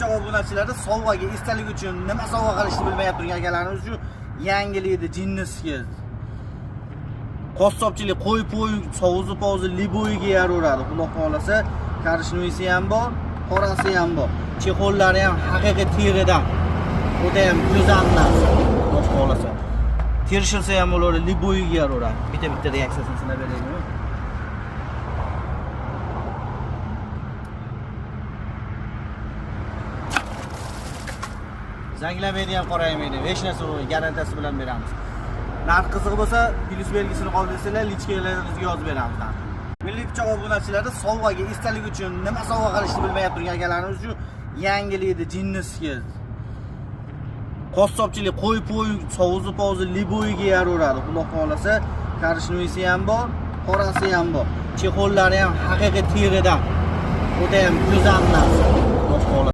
Pichoq obunachilarda sovg'aga, esdalik uchun nima sovg'a qilishni bilmayapti turgan akalarimiz uchun yangilikni jinniski. Qassobchilik, qo'y po'y, sovuzi povuzi любой ga yaraveradi. Xudo xohlasa, коричневый si ham bor, qorasi ham bor. Чехол lari ham haqiqiy teridan. O'ta ham go'zal narsa. Xudo xohlasa. Terishilsa ham bo'laveradi, любой ga yaraveradi. Bitta-bitta reaksiyasini sinab beraylikmi? Zanglamaydi ham, qoraymaydi. Hech narsa bo'lmaydi, garantiyasi bilan beramiz. Narx qiziq bo'lsa, plyus belgisini qoldirsanglar, личка larimizga yozib beramiz narxni. Milliy pichoq obunachilarda sovg'aga, esdalik uchun nima sovg'a qilishni bilmayapti turgan akalarimiz uchun yangilikni jinniski. Qassobchilik, qo'y po'y, sovuzi povuzi любой ga yaraveradi. Xudo xohlasa, коричневый si ham bor, qorasi ham bor. Чехол lari ham haqiqiy teridan. O'ta ham go'zal narsa. Xudo xohlasa.